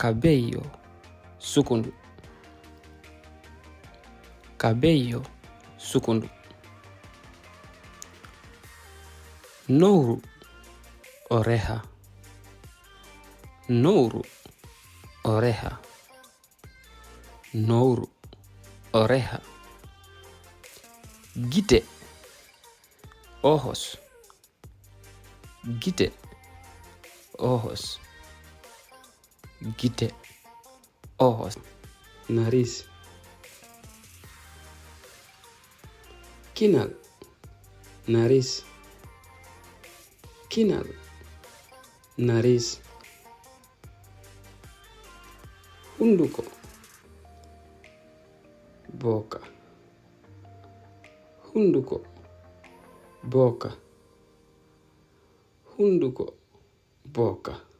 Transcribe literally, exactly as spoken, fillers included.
Cabello, sukundu. Cabello, sukundu. Nowru, oreja. Nowru, oreja. Nowru, oreja. Gite, ojos. Gite, ojos. Gite, ojos. Nariz. Kinal, nariz. Kinal, nariz. Hunduko, boca. Hunduko, boca. Hunduko, boca.